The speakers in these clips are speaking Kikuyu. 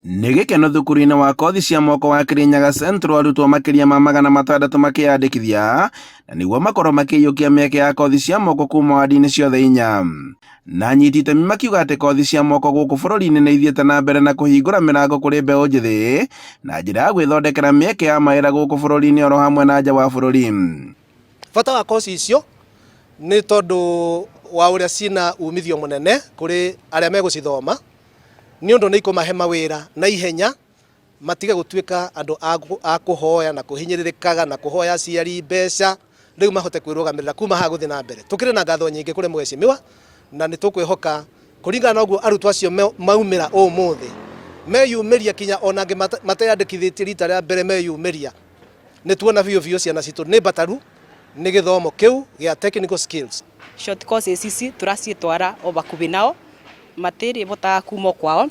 Nĩ gĩkeno thukuru-inĩ wa kothi cia moko wa Kirinyaga Central, arutwo makĩria ma 600 makĩyandĩkithia na nĩguo makorwo makĩiyũkia mĩeke ya kothi cia moko kuma wadi-inĩ ciothe inya. Na anyiti itemi makiuga atĩ kothi cia moko gũkũ bũrũri-inĩ nĩ ithiĩte na mbere na kũhingũra mĩrango kũrĩ mbeũ njĩthĩ na njĩra ya gwĩthondekera mĩeke ya mawĩra gũkũ bũrũri-inĩ oro hamwe na nja wa bũrũri. Bata wa koci icio nĩ tondũ wa ũrĩa cina umithio mũnene kũrĩ arĩa megũcithoma, nĩ ũndũ nĩ ikũmahe mawĩra na ihenya, matige gũtuĩka andũ a kũhoya na kũhinyĩrĩrĩkaga na kũhoya aciari mbeca, rĩu mahote kwĩrũgamĩrĩra kuma haha gũthiĩ na mbere. Tũkĩrĩ na ngatho nyingĩ kũrĩ mheshimiwa, na nĩ tũkwĩhoka kũringana na ũguo arutwo acio maumĩra ũmũthĩ, meyumĩria kinya ona angĩ mateyandĩkithĩtie rita rĩa mbere meyumĩria, nĩ tuona biũ biũ ciana citũ nĩ mbataru nĩ gĩthomo kĩu gĩa technical skills. Short courses ici tũraciĩtwara o bakubĩ nao, matĩrĩbotaga kuma o kwao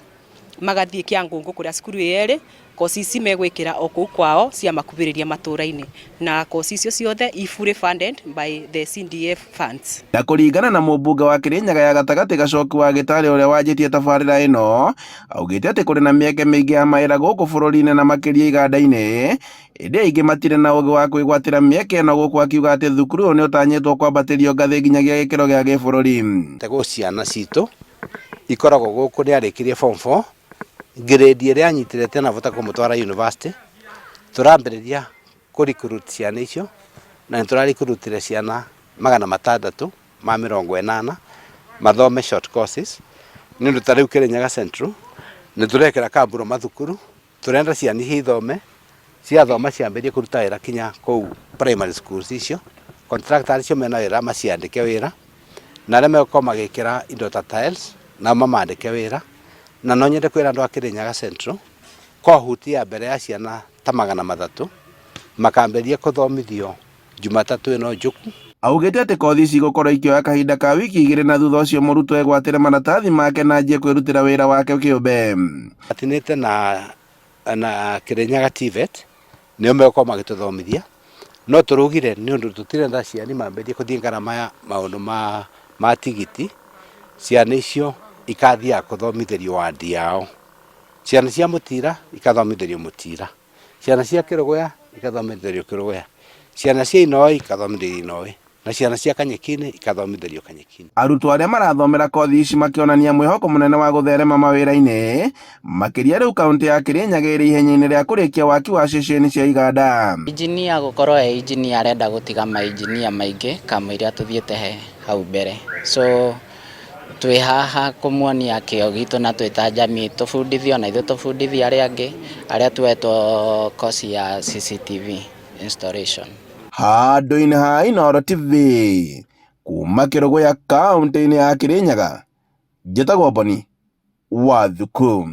magathiĩ Kĩangũngũ kũrĩa cukuru ĩyo ĩrĩ. Koci ici megwĩkĩra o kũu kwao cia makubĩrĩria matũra-inĩ, na koci icio ciothe i fully funded by the CDF funds. Na kũringana na mũmbunge wa Kirinyaga ya gatagatĩ Gacoki wa Gĩtarĩ ũrĩa wanjĩtie tabarĩra ĩno, augĩte atĩ kũrĩ na mĩeke mĩingĩ ya mawĩra gũkũ bũrũri-inĩ na makĩria iganda-inĩ, ĩndĩ aingĩ matirĩ na ũgĩ wa kwĩgwatĩra mĩeke ĩno, gũkũ akiuga atĩ thukuru ũyũ nĩ ũtanyĩtwo kwambatĩrio ngathĩ nginyagia gĩkĩro gĩa gĩbũrũri. Tego ciana citũ ikoragwo gũkũ nĩ arĩkirie form 4, grade ĩrĩa anyitire tena bota kũmũtwara university. Tũrambĩrĩria kũ recruit ciana icio, na nĩ tũrarecruitire ciana 680 mathome short courses, nĩ ũndũ ta rĩu Kirinyaga Central nĩ tũrekĩra kamburo mathukuru. Tũrenda ciana icio ithome, ciathoma ciambĩrĩrie kũruta wĩra kinya kũu primary schools icio. Contractor acio mena wĩra maciandĩke wĩra, na arĩa megũkorwo magĩkĩra indo ta tiles nao mamandĩke wĩra. Na no nyende kwĩra andũ a Kirinyaga Central, cohort ya mbere ya ciana ta 300 makambĩrĩria kũthomithio Jumatatũ ĩno njũku. Augĩte atĩ kothi ici igũkorwo ikĩoya kahinda ka wiki 2, na thutha ũcio mũrutwo egwatĩre maratathi make na anjie kwĩrutĩra wĩra wake kĩũmbe. Atinĩte na Kirinyaga TVET nĩo megũkorwo magĩtũthomithia, no tũrugire nĩ ũndũ tũtirenda aciari mambĩrĩrie kũthiĩ ngarama ya maũndũ ma tigiti. Ciana icio ikathiaga kũthomithĩrio wandi yao. Ciana cia Mũtira ikathomithĩrio Mũtira, ciana cia Kĩrũgũya ikathomithĩrio Kĩrũgũya, ciana cia Inoi ikathomithĩrio Inoi, na ciana cia Kanyekini ikathomithĩrio Kanyekini. Arutwo arĩa marathomera kothi ici makĩonania mwĩhoko mũnene wa gũtherema mawĩra-inĩ, makĩria rĩu kaunti ya Kirinyaga ĩrĩ ihenya-inĩ rĩa kũrĩkia waki wa ceceni cia iganda. Injinia gũkorwo e injinia arenda gũtiga mainjinia maingĩ kamũira tũthiĩte he hau mbere, so twĩ haha kũmuonia kĩo gitũ, na twĩ ta jamii tũbundithio na ithuĩ tũbundithie arĩa angĩ arĩa tuoetwo koci ya CCTV installation. Handũ-inĩ ha Inooro TV kuma Kĩrũgũya, kaunti-inĩ ya Kirinyaga, njĩtagwo Boni wa Thuku.